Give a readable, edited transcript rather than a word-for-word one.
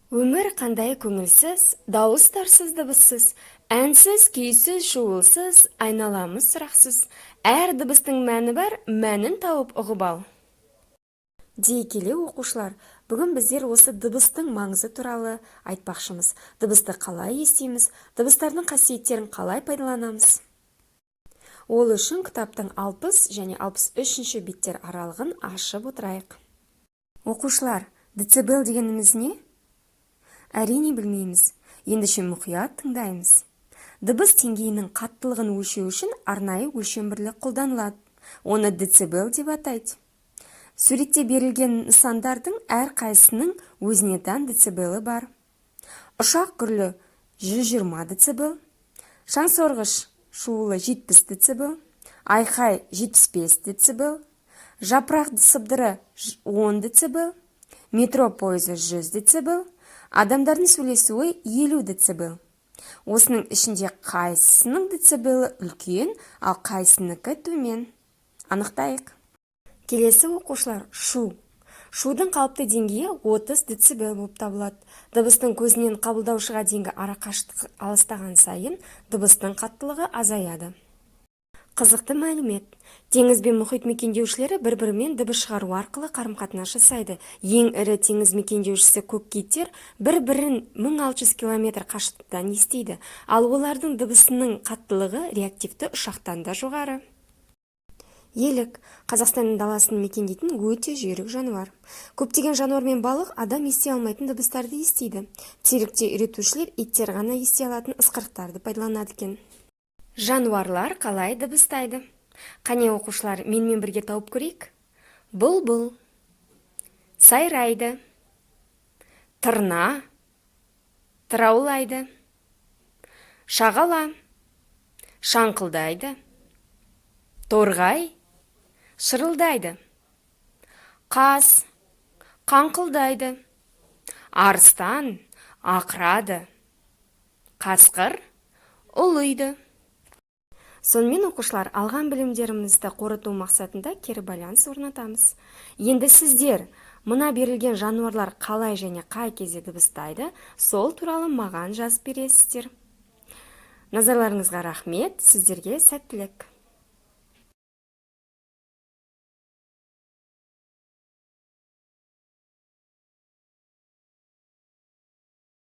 Өмір қандай көңілсіз, дауыстарсыз, дыбыссыз, әнсіз, күйсіз, шуылсыз, айналамыз сұрақсыз. Әр дыбыстың мәні бар, мәнін тауып ұғып ал. Дей келе, оқушылар, бүгін біздер осы дыбыстың маңызы туралы айтпақшымыз. Дыбысты қалай естиміз, дыбыстардың қасиеттерін қалай пайдаланамыз? Ол үшін кітаптың 60 және 63 беттер аралығын ашып отырайық. Оқушылар, децибел дегеніміз не? Әрине, білмейміз. Ендеше мұқият тыңдаймыз. Дыбыс деңгейінің қаттылығын өлшеу үшін арнайы өлшем бірлік қолданылады. Оны децибел деп атайды. Суретте берілген нысандардың әрқайсысының өзіне тән децибелі бар. Ұшақ гүрілі 120 децибел, шаңсорғыш шуылы 70 децибел, айқай 75 децибел, жапырақ сыбдыры 10 децибел, метро пойызы 100 децибел, адамдардың сөйлесуі 50 децибел. Осының ішінде қайсысының децибелі үлкен, ал қайсынікі төмен? Анықтайық. Келесі, оқушылар, шу. Шудың қалыпты деңгейі 30 децибел болып табылады. Дыбыстың көзінен қабылдаушыға дейінгі арақашықтық алыстаған сайын, дыбыстың қаттылығы азаяды. Қызықты мәлімет: теңіз бен мұхит мекендеушілері бір-бірімен дыбыс шығару арқылы қарым-қатынас жасайды. Ең ірі теңіз мекендеушісі көк киттер бір-бірін 1600 километр қашықтықтан естиді, ал олардың дыбысының қаттылығы реактивті ұшақтан да жоғары. Елік – Қазақстанның даласын мекендейтін өте жүйрік жануар. Көптеген жануар мен балық адам ести алмайтын дыбыстарды естиді. Циркте үйретушілер иттер ғана ести алатын ысқырықтарды пайдаланады екен. Жануарлар қалай дыбыстайды? Қане, оқушылар, менімен бірге тауып көрейік. Бұлбұл сайрайды, тырна тыраулайды, шағала шаңқылдайды, торғай шырылдайды, қаз қаңқылдайды, арыстан ақырады, қасқыр ұлиды. Сонымен, оқушылар, алған білімдерімізді қорыту мақсатында кері байланыс орнатамыз. Енді сіздер мына берілген жануарлар қалай және қай кезде дыбыстайды, сол туралы маған жазып бересіздер. Назарларыңызға рахмет, сіздерге сәттілік!